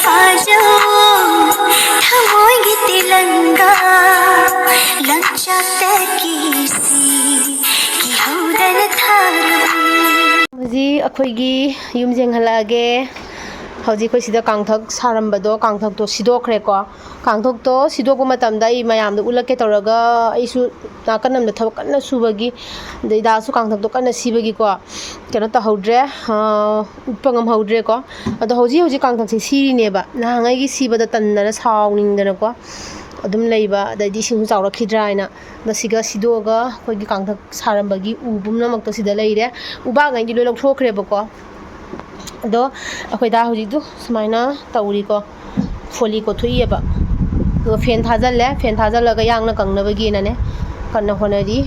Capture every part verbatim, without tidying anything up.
ꯐꯥꯖꯧ ꯊꯃꯣꯏꯒꯤ ꯇꯤꯂꯪꯒꯥ ꯂꯪꯆꯥꯛꯇꯒꯤ ꯁꯤ ꯀꯤꯍꯧꯗꯅ ꯊꯥꯔꯕꯅꯤ꯫ ꯍꯧꯖꯤꯛ ꯑꯩꯈꯣꯏꯒꯤ ꯌꯨꯝ ꯌꯦꯡꯍꯜꯂꯛꯑꯒꯦ꯫ ꯍꯧꯖꯤꯛ ꯑꯩꯈꯣꯏ ꯁꯤꯗ ꯀꯥꯡꯊꯛ ꯁꯥꯔꯝꯕꯗꯣ, ꯀꯥꯡꯊꯛꯇꯣ ꯁꯤꯗꯣꯛꯈ꯭ꯔꯦꯀꯣ꯫ ꯀꯥꯡꯊꯛꯇꯣ ꯁꯤꯗꯣꯛꯄ ꯃꯇꯝꯗ ꯑꯩ ꯃꯌꯥꯝꯗ ꯎꯠꯂꯛꯀꯦ ꯇꯧꯔꯒ, ꯑꯩꯁꯨ ꯅꯥꯀꯟ ꯑꯃꯗ ꯊꯕꯛ ꯀꯟꯅ ꯁꯨꯕꯒꯤ, ꯑꯗꯩ ꯗꯥꯁꯨ ꯀꯥꯡꯊꯛꯇꯣ ꯀꯟꯅ ꯁꯤꯕꯒꯤꯀꯣ, ꯀꯩꯅꯣ ꯇꯧꯍꯧꯗ꯭ꯔꯦ, ꯑ, ꯎꯠꯄ ꯉꯝꯍꯧꯗ꯭ꯔꯦꯀꯣ꯫ ꯑꯗꯣ ꯍꯧꯖꯤꯛ ꯍꯧꯖꯤꯛ ꯀꯥꯡꯊꯛꯁꯦ ꯁꯤꯔꯤꯅꯦꯕ꯫ ꯅꯍꯥꯟꯉꯩꯒꯤ ꯁꯤꯕꯗ ꯇꯟꯗꯅ, ꯁꯥꯎꯅꯤꯡꯗꯅꯀꯣ ꯑꯗꯨꯝ ꯂꯩꯕ, ꯑꯗꯩꯗꯤ ꯏꯁꯤꯡꯁꯨ ꯆꯥꯎꯔꯛꯈꯤꯗ꯭ꯔꯥ ꯍꯥꯏꯅ꯫ ꯑꯗꯣ ꯁꯤꯒ ꯁꯤꯗꯣꯛꯑꯒ ꯑꯩꯈꯣꯏꯒꯤ ꯀꯥꯡꯊꯛ ꯁꯥꯔꯝꯕꯒꯤ ꯎ ꯄꯨꯝꯅꯃꯛꯇꯣ ꯁꯤꯗ ꯂꯩꯔꯦ꯫ ꯎꯕꯥꯛꯉꯩꯗꯤ ꯂꯣꯏ ꯂꯧꯊꯣꯛꯈ꯭ꯔꯦꯕꯀꯣ꯫ ꯑꯗꯣ ꯑꯩꯈꯣꯏ ꯗꯥ ꯍꯧꯖꯤꯛꯇꯨ ꯁꯨꯃꯥꯏꯅ ꯇꯧꯔꯤꯀꯣ, ꯐꯣꯂꯤ ꯀꯣꯠꯊꯣꯛꯏꯑꯕ꯫ ꯑꯗꯨꯒ ꯐꯦꯟ ꯊꯥꯖꯜꯂꯦ, ꯐꯦꯟ ꯊꯥꯖꯜꯂꯒ ꯌꯥꯡꯅ ꯀꯪꯅꯕꯒꯤꯅꯅꯦ ꯀꯟꯅ ꯍꯣꯠꯅꯔꯤ꯫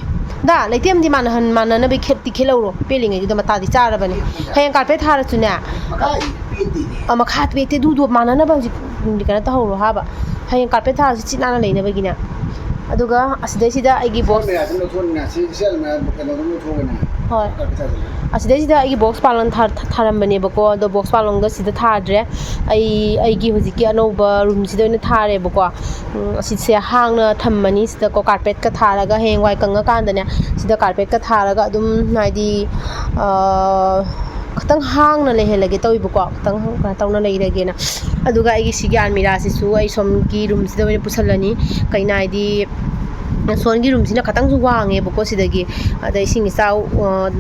ꯗꯥ, ꯂꯩꯇꯦꯝꯗꯤ ꯃꯥꯟꯅꯍꯟ-, ꯃꯥꯟꯅꯅꯕ ꯈꯦꯠꯇꯤ ꯈꯦꯠꯍꯧꯔꯣ, ꯄꯦꯠꯂꯤꯉꯩꯗꯨꯗ ꯃꯇꯥꯗꯤ ꯆꯥꯔꯕꯅꯦ꯫ ꯍꯌꯦꯡ ꯀꯥꯔꯄꯦꯠ ꯊꯥꯔꯁꯨꯅꯦ꯫ ꯃꯈꯥ ꯄꯦꯠꯇꯦꯅꯦ꯫ ꯑ, ꯃꯈꯥ ꯄꯦꯠꯇꯦ, ꯑꯗꯨꯗꯣ ꯃꯥꯟꯅꯅꯕ ꯍꯧꯖꯤꯛ ꯀꯩꯅꯣ ꯇꯧꯍꯧꯔꯣ ꯍꯥꯏꯕ꯫ ꯍꯌꯦꯡ ꯀꯥꯔꯄꯦꯠ ꯊꯥꯔꯁꯨ ꯆꯤꯠ ꯅꯥꯟꯅ ꯂꯩꯅꯕꯒꯤꯅꯦ꯫ ꯑꯗꯨꯒ ꯑꯁꯤꯗꯩꯁꯤꯗ ꯑꯩꯒꯤ ꯁꯤ ꯕꯣꯛꯁ ꯑꯜꯃꯤꯔꯥꯁꯤ ꯂꯧꯊꯣꯛꯑꯅꯤꯅ, ꯁꯤ, ꯁꯤ ꯑꯜꯃꯤꯔꯥ ꯀꯩꯅꯣꯗꯨꯝ ꯂꯧꯊꯣꯛꯑꯒꯅꯦ꯫ ꯍꯣꯏ꯫ ꯀꯥꯔꯄꯦꯠ ꯊꯥꯖꯤꯜꯂꯣ꯫ ꯑꯁꯤꯗꯩꯁꯤꯗ ꯑꯩꯒꯤ ꯕꯣꯛꯁ ꯄꯥꯂꯪ ꯊꯥ-, ꯊꯥ-, ꯊꯥꯔꯝꯕꯅꯦꯕꯀꯣ, ꯑꯗꯣ ꯕꯣꯛꯁ ꯄꯥꯂꯪꯗꯣ ꯁꯤꯗ ꯊꯥꯗ꯭ꯔꯦ꯫ ꯑꯩ ꯑꯩꯒꯤ ꯍꯧꯖꯤꯛꯀꯤ ꯑꯅꯧꯕ ꯔꯨꯝꯁꯤꯗ ꯑꯣꯏꯅ ꯊꯥꯔꯦꯕꯀꯣ꯫ ꯎꯝ, ꯑꯁꯤꯁꯦ ꯍꯥꯡꯅ ꯊꯝꯃꯅꯤ꯫ ꯁꯤꯗꯀꯣ ꯀꯥꯔꯄꯦꯠꯀ ꯊꯥꯔꯒ ꯍꯌꯦꯡꯋꯥꯏ ꯀꯪꯉꯀꯥꯟꯗꯅꯦ, ꯁꯤꯗ ꯀꯥꯔꯄꯦꯠꯀ ꯊꯥꯔꯒ ꯑꯗꯨꯝ, ꯍꯥꯏꯗꯤ, ꯑ, ꯈꯤꯇꯪ ꯍꯥꯡꯅ ꯂꯩꯍꯜꯂꯒꯦ ꯇꯧꯏꯕꯀꯣ, ꯈꯤꯇꯪ ꯀꯩꯅꯣ ꯇꯧꯅ ꯂꯩꯔꯒꯦꯅ꯫ ꯑꯗꯨꯒ ꯑꯩꯒꯤ ꯁꯤꯒꯤ ꯑꯜꯃꯤꯔꯥꯁꯤꯁꯨ ꯑꯩ ꯁꯣꯝꯒꯤ ꯔꯨꯝꯁꯤꯗ ꯑꯣꯏꯅ ꯄꯨꯁꯜꯂꯅꯤ꯫ ꯀꯩꯅꯣ ꯍꯥꯏꯗꯤ, ꯁꯣꯝꯒꯤ ꯔꯨꯝꯁꯤꯅ ꯈꯤꯇꯪꯁꯨ ꯋꯥꯡꯉꯦꯕꯀꯣ ꯁꯤꯗꯒꯤ꯫ ꯑꯗ ꯏꯁꯤꯡ ꯏꯆꯥꯎ, ꯑ,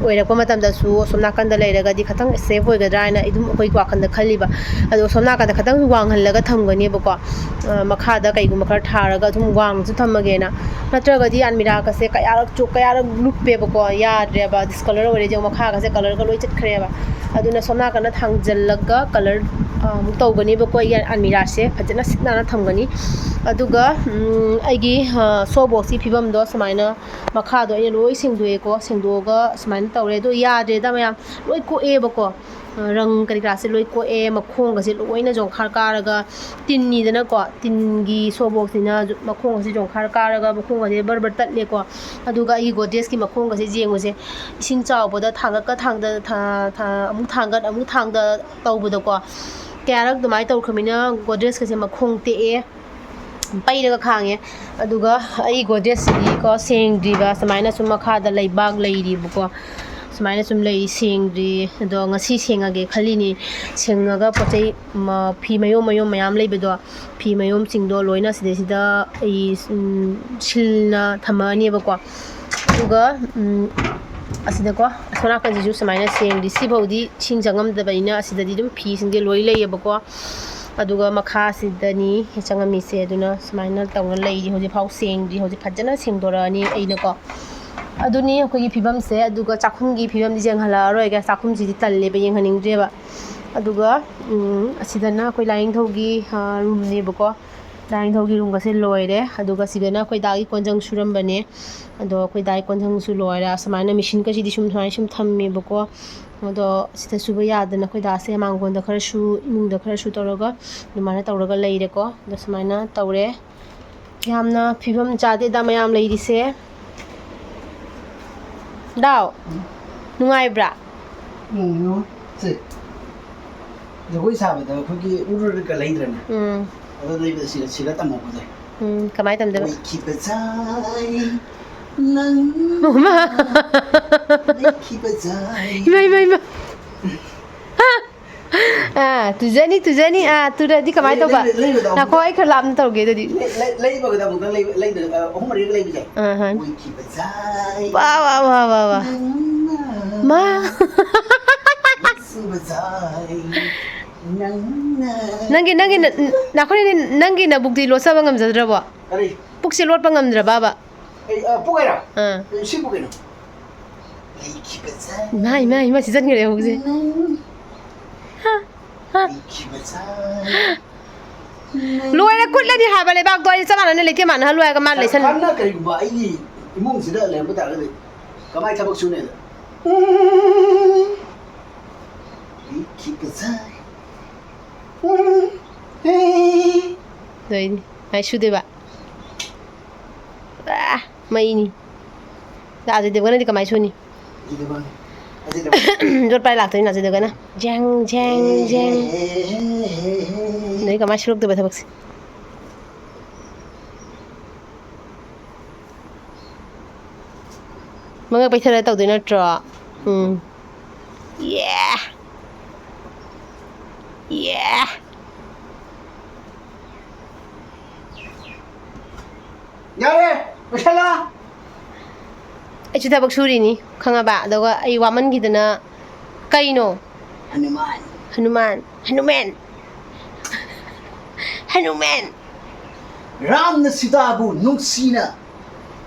ꯑꯣꯏꯔꯛꯄ ꯃꯇꯝꯗꯁꯨ ꯑꯁꯣꯝ ꯅꯥꯀꯟꯗ ꯂꯩꯔꯒꯗꯤ ꯈꯤꯇꯪ ꯁꯦꯐ ꯑꯣꯏꯒꯗ꯭ꯔꯥ ꯍꯥꯏꯅ ꯑꯩ ꯑꯗꯨꯝ ꯑꯩꯈꯣꯏꯒꯤ ꯋꯥꯈꯜꯗ ꯈꯜꯂꯤꯕ꯫ ꯑꯗꯣ ꯑꯁꯣꯝ ꯅꯥꯀꯟꯗ ꯈꯤꯇꯪ ꯋꯥꯡꯍꯜꯂꯒ ꯊꯝꯒꯅꯦꯕꯀꯣ꯫ ꯑ, ꯃꯈꯥꯗ ꯀꯩꯒꯨꯝꯕ ꯈꯔ ꯊꯥꯔꯒ ꯑꯗꯨꯝ ꯋꯥꯡꯅꯁꯨ ꯊꯝꯃꯒꯦꯅ꯫ ꯅꯠꯇ꯭ꯔꯒꯗꯤ ꯑꯜꯃꯤꯔꯥꯒꯁꯦ ꯀꯌꯥꯔꯛ ꯆꯣ-, ꯀꯌꯥꯔꯛ ꯂꯨꯞꯄꯦꯕꯀꯣ, ꯌꯥꯗ꯭ꯔꯦꯕ, ꯗꯤꯁꯀꯂꯔ ꯑꯣꯏꯔꯦ꯫ ꯌꯦꯡꯉꯣ, ꯃꯈꯥꯒꯁꯦ ꯀꯂꯔꯒ ꯂꯣꯏ ꯆꯠꯈ꯭ꯔꯦꯕ꯫ ꯑꯗꯨꯅ ꯁꯣꯝ ꯅꯥꯀꯟꯗ ꯊꯥꯡꯖꯜꯂꯒ ꯀꯂꯔ, ꯑ, ꯑꯃꯨꯛ ꯇꯧꯒꯅꯦꯕꯀꯣ꯫ ꯑꯩꯒꯤ ꯑꯜꯃꯤꯔꯥꯁꯦ ꯐꯖꯅ ꯁꯤꯠ ꯅꯥꯟꯅ ꯊꯝꯒꯅꯤ꯫ ꯑꯗꯨꯒ, ꯎꯝ, ꯑꯩꯒꯤ, ꯑ, ꯁꯣ ꯕꯣꯛꯁꯀꯤ ꯐꯤꯕꯝꯗꯣ ꯁꯨꯃꯥꯏꯅ ꯃꯈꯥꯗꯣ ꯑꯩꯅ ꯂꯣꯏ ꯁꯦꯡꯗꯣꯛꯑꯦꯀꯣ꯫ ꯁꯦꯡꯗꯣꯛꯑꯒ ꯁꯨꯃꯥꯏꯅ ꯇꯧꯔꯦ꯫ ꯑꯗꯣ ꯌꯥꯗ꯭ꯔꯦꯗ ꯃꯌꯥꯝ, ꯂꯣꯏ ꯀꯣꯛꯑꯦꯕꯀꯣ꯫ ꯑ, ꯔꯪ ꯀꯔꯤ ꯀꯔꯥꯁꯦ ꯂꯣꯏ ꯀꯣꯛꯑꯦ꯫ ꯃꯈꯣꯡꯒꯁꯦ ꯂꯣꯏꯅ ꯖꯣꯡꯈꯥꯔ ꯀꯥꯔꯒ, ꯇꯤꯟꯅꯤꯗꯅꯀꯣ, ꯇꯤꯟꯒꯤ ꯁꯣ ꯕꯣꯛꯁꯅꯤꯅ ꯖꯨ-, ꯃꯈꯣꯡ ꯑꯁꯤ ꯖꯣꯡꯈꯥꯔ ꯀꯥꯔꯒ ꯃꯈꯣꯡ ꯑꯁꯤ ꯕꯔ ꯕꯔ ꯇꯠꯂꯦꯀꯣ꯫ ꯑꯗꯨꯒ ꯑꯩꯒꯤ ꯒꯣꯗ꯭ꯔꯦꯖꯀꯤ ꯃꯈꯣꯡꯒꯁꯦ ꯌꯦꯡꯉꯨꯁꯦ, ꯏꯁꯤꯡ ꯆꯥꯎꯕꯗ ꯊꯥꯡꯒꯠꯀ ꯊꯥꯡꯗ-, ꯊꯥ-, ꯊꯥ-, ꯑꯃꯨꯛ ꯊꯥꯡꯒꯠ ꯑꯃꯨꯛ ꯊꯥꯡꯗ ꯇꯧꯕꯗꯀꯣ, ꯀꯌꯥꯔꯛ ꯑꯗꯨꯃꯥꯏꯅ ꯇꯧꯈ꯭ꯔꯃꯤꯅ ꯒꯣꯗ꯭ꯔꯦꯖꯀꯁꯦ ꯃꯈꯣꯡ ꯇꯦꯛꯑꯦ, ꯄꯩꯔꯒ ꯈꯥꯡꯉꯦ꯫ ꯑꯗꯨꯒ ꯑꯩ ꯒꯣꯗ꯭ꯔꯦꯖꯁꯤꯗꯤꯀꯣ ꯁꯦꯡꯗ꯭ꯔꯤꯕ, ꯁꯨꯃꯥꯏꯅ ꯁꯨꯝ ꯃꯈꯥꯗ ꯂꯩꯕꯥꯛ ꯂꯩꯔꯤꯕꯀꯣ, ꯁꯨꯃꯥꯏꯅ ꯁꯨꯝ ꯂꯩ, ꯁꯦꯡꯗ꯭ꯔꯤ꯫ ꯑꯗꯣ ꯉꯁꯤ ꯁꯦꯡꯉꯒꯦ ꯈꯜꯂꯤꯅꯤ꯫ ꯁꯦꯡꯉꯒ ꯄꯣꯠ ꯆꯩ, ꯃ-, ꯐꯤ ꯃꯌꯣꯝ ꯃꯌꯣꯝ ꯃꯌꯥꯝ ꯂꯩꯕꯗꯣ, ꯐꯤ ꯃꯌꯣꯝꯁꯤꯡꯗꯣ ꯂꯣꯏꯅ ꯁꯤꯗꯩꯁꯤꯗ ꯑꯩ, ꯎꯝ, ꯁꯤꯜꯅ ꯊꯝꯃꯛꯑꯅꯦꯕꯀꯣ꯫ ꯑꯗꯨꯒ, ꯎꯝ, ꯑꯁꯤꯗꯀꯣ, ꯑꯁꯣꯝ ꯅꯥꯀꯟꯁꯤꯁꯨ ꯁꯨꯃꯥꯏꯅ ꯁꯦꯡꯗ꯭ꯔꯤ꯫ ꯁꯤꯐꯥꯎꯗꯤ ꯏꯁꯤꯡ ꯆꯪꯉꯝꯗꯕꯅꯤꯅ ꯑꯁꯤꯗꯗꯤ ꯑꯗꯨꯝ ꯐꯤꯁꯤꯡꯁꯦ ꯂꯣꯏ ꯂꯩꯌꯦꯕꯀꯣ꯫ ꯑꯗꯨꯒ ꯃꯈꯥꯁꯤꯗꯅꯤ ꯆꯪꯉꯝꯃꯤꯁꯦ꯫ ꯑꯗꯨꯅ ꯁꯨꯃꯥꯏꯅ ꯇꯧꯅ ꯂꯩꯔꯤ꯫ ꯍꯧꯖꯤꯛꯐꯥꯎ ꯁꯦꯡꯗ꯭ꯔꯤ꯫ ꯍꯧꯖꯤꯛ ꯐꯖꯅ ꯁꯦꯡꯗꯣꯔꯛꯑꯅꯤ ꯑꯩꯅꯀꯣ꯫ ꯑꯗꯨꯅꯤ ꯑꯩꯈꯣꯏꯒꯤ ꯐꯤꯕꯝꯁꯦ꯫ ꯑꯗꯨꯒ ꯆꯥꯛꯈꯨꯝꯒꯤ ꯐꯤꯕꯝꯗꯤ ꯌꯦꯡꯍꯜꯂꯛꯑꯔꯣꯏꯒꯦ꯫ ꯆꯥꯛꯈꯨꯝꯁꯤꯗꯤ ꯇꯜꯂꯦꯕ, ꯌꯦꯡꯍꯟꯅꯤꯡꯗ꯭ꯔꯦꯕ꯫ ꯑꯗꯨꯒ, ꯎꯝ, ꯑꯁꯤꯗꯅ ꯑꯩꯈꯣꯏ ꯂꯥꯏꯅꯤꯡꯊꯧꯒꯤ, ꯑ, ꯔꯨꯝꯅꯦꯕꯀꯣ꯫ ꯂꯥꯏꯅꯤꯡꯊꯧꯒꯤ ꯔꯨꯝꯒꯁꯦ ꯂꯣꯏꯔꯦ꯫ ꯑꯗꯨꯒ ꯁꯤꯗꯅ ꯑꯩꯈꯣꯏ ꯗꯥꯒꯤ ꯀꯣꯟꯖꯪ ꯁꯨꯔꯝꯕꯅꯦ꯫ ꯑꯗꯣ ꯑꯩꯈꯣꯏ ꯗꯥꯒꯤ ꯀꯣꯟꯖꯪꯁꯨ ꯂꯣꯏꯔꯦ꯫ ꯑꯁꯨꯃꯥꯏꯅ ꯃꯦꯆꯤꯟꯒꯁꯤꯗꯤ ꯁꯨꯝ, ꯁꯨꯃꯥꯏꯅ ꯁꯨꯝ ꯊꯝꯃꯦꯕꯀꯣ꯫ ꯑꯗꯣ ꯁꯤꯗ ꯁꯨꯕ ꯌꯥꯗꯅ ꯑꯩꯈꯣꯏ ꯗꯥꯁꯦ ꯃꯥꯡꯒꯣꯟꯗ ꯈꯔꯁꯨ, ꯏꯃꯨꯡꯗ ꯈꯔꯁꯨ ꯇꯧꯔꯒ ꯑꯗꯨꯃꯥꯏꯅ ꯇꯧꯔꯒ ꯂꯩꯔꯦꯀꯣ꯫ ꯑꯗꯣ ꯁꯨꯃꯥꯏꯅ ꯇꯧꯔꯦ꯫ ꯌꯥꯝꯅ ꯐꯤꯕꯝ ꯆꯥꯗꯦꯗ ꯃꯌꯥꯝ ꯂꯩꯔꯤꯁꯦ꯫ ꯗꯥꯎ, ꯅꯨꯡꯉꯥꯏꯕ꯭ꯔꯥ? ꯎꯝ, ꯁꯦ, ꯖꯒꯣꯏ ꯁꯥꯕꯗ ꯑꯩꯈꯣꯏꯒꯤ ꯎꯔꯨꯔꯒ ꯂꯩꯗ꯭ꯔꯅꯦ? ꯎꯝ꯫ ꯑꯗꯣ ꯂꯩꯕꯗ ꯁꯤꯒ, ꯁꯤꯒ ꯇꯝꯃꯛꯄꯁꯦ꯫ ꯎꯝ, ꯀꯃꯥꯏ ꯇꯝꯗꯣꯏꯕ? ꯑꯣꯏꯈꯤꯕꯖꯥꯏ, ꯅꯪ ꯃꯃꯥ꯫ ꯂꯩꯈꯤꯕꯖꯥꯏ꯫ ꯏꯃꯥ, ꯏꯃꯥ, ꯏꯃꯥ꯫ ꯍꯥ! ꯑꯥ, ꯇꯨꯖꯅꯤ, ꯇꯨꯖꯅꯤ꯫ ꯑꯥ, ꯇꯨꯔꯗꯤ ꯀꯃꯥꯏ ꯂꯩ-, ꯇꯧꯕ? ꯂꯩ-, ꯂꯩꯕꯗ ꯉꯥꯏꯈꯣ, ꯑꯃꯨꯛꯇ ꯑꯩ ꯈꯔ ꯂꯥꯞꯅ ꯇꯧꯔꯒꯦ ꯑꯗꯨꯗꯤ꯫ ꯂꯩ-, ꯂꯩ-, ꯂꯩꯕꯒꯗ ꯑꯃꯨꯛꯇꯪ ꯂꯩꯕ, ꯂꯩꯕꯗ, ꯑ, ꯑꯍꯨꯝ ꯃꯔꯤꯒ ꯂꯩꯕꯁꯦ꯫ ꯑꯥ, ꯍꯥ꯫ ꯑꯣꯏꯈꯤꯕꯖꯥꯏ꯫ ꯋꯥ, ꯋꯥ, ꯋꯥ, ꯋꯥ, ꯋꯥ꯫ ꯅꯪꯅ ꯃꯥ꯫ ꯅꯨꯡꯁꯤꯕꯖꯥꯏ꯫ ꯅꯪꯅ ꯅꯪꯒꯤ, ꯅꯪꯒꯤ ꯅ-, ꯅꯈꯣꯏꯅ ꯅꯪꯒꯤ ꯅꯕꯨꯛꯇꯤ ꯂꯣꯠꯆꯕ ꯉꯝꯖꯗ꯭ꯔꯕꯣ? ꯀꯔꯤ? ꯄꯨꯛꯁꯦ ꯂꯣꯠꯄ ꯉꯝꯗ꯭ꯔꯕꯕ? ꯑꯩ, ꯑ, ꯄꯨꯛ ꯍꯥꯏꯔꯣ? ꯑꯥ꯫ ꯑꯩ ꯁꯤ ꯄꯨꯛ ꯀꯩꯅꯣ? ꯂꯩꯈꯤꯕꯖꯥꯏ꯫ ꯏꯃꯥ, ꯏꯃꯥ, ꯏꯃꯥ, ꯁꯤꯖꯟꯈ꯭ꯔꯦ ꯍꯧꯖꯤꯛꯁꯦ꯫ ꯅꯪ ꯍꯥ, ꯍꯥ꯫ ꯂꯩꯈꯤꯕꯖꯥꯏ꯫ ꯂꯣꯏꯔꯦ, ꯀꯨꯠꯂꯅꯤ ꯍꯥꯏꯕ ꯂꯩꯕꯥꯛꯇꯣ꯫ ꯑꯩ ꯆꯞ ꯃꯥꯟꯅꯅ ꯂꯩꯇꯦ ꯃꯥꯟꯅꯍꯜꯂꯨ ꯍꯥꯏꯔꯒ ꯃꯥ ꯂꯩꯁꯟ- ꯁꯔꯀꯥꯔꯅ ꯀꯔꯤꯒꯨꯝꯕ ꯑꯩꯒꯤ ꯏꯃꯨꯡꯁꯤꯗ ꯂꯩꯔꯝꯕ ꯇꯥꯔꯒꯗꯤ ꯀꯃꯥꯏ ꯊꯕꯛ ꯁꯨꯅꯤ ꯍꯥꯏꯗ? ꯂꯩꯈꯤꯕꯖꯥꯏ꯫ ꯂꯣꯏꯅꯤ꯫ ꯃꯥꯏ ꯁꯨꯗꯣꯏꯕ꯫ ꯑꯥ, ꯃꯩꯅꯤ꯫ ꯑꯗꯣ ꯑꯖꯌ ꯗꯦꯕꯒꯟꯅꯗꯤ ꯀꯃꯥꯏ ꯁꯨꯅꯤ? ꯑꯖꯌ ꯗꯦꯕꯒꯟ꯫ ꯌꯣꯠꯄꯥꯏ ꯂꯥꯛꯇꯣꯏꯅꯤ ꯍꯧꯖꯤꯛ ꯑꯗꯨꯒꯅ꯫ ꯖꯦꯡ, ꯖꯦꯡ, ꯖꯦꯡ꯫ ꯅꯣꯏ ꯀꯃꯥꯏꯅ ꯁꯨꯔꯛꯇꯣꯏꯕ ꯊꯕꯛꯁꯦ? ꯃꯉꯛ ꯄꯩꯊꯔ ꯇꯧꯗꯣꯏ ꯅꯠꯇ꯭ꯔꯣ? ꯎꯝ꯫ ꯌꯦ! ꯌꯦ! ꯌꯥꯔꯦ, ꯂꯣꯏꯁꯜꯂꯣ꯫ ꯑꯩꯁꯨ ꯊꯕꯛ ꯁꯨꯔꯤꯅꯤ, ꯈꯪꯉꯕ? ꯑꯗꯨꯒ ꯑꯩ ꯋꯥꯃꯟꯈꯤꯗꯅ, ꯀꯩꯅꯣ? ꯍꯅꯨꯃꯥꯟ꯫ ꯍꯅꯨꯃꯥꯟ꯫ ꯍꯅꯨꯃꯦꯟ꯫ ꯍꯅꯨꯃꯦꯟ꯫ ꯔꯥꯝꯅ ꯁꯤꯇꯥꯕꯨ ꯅꯨꯡꯁꯤꯅ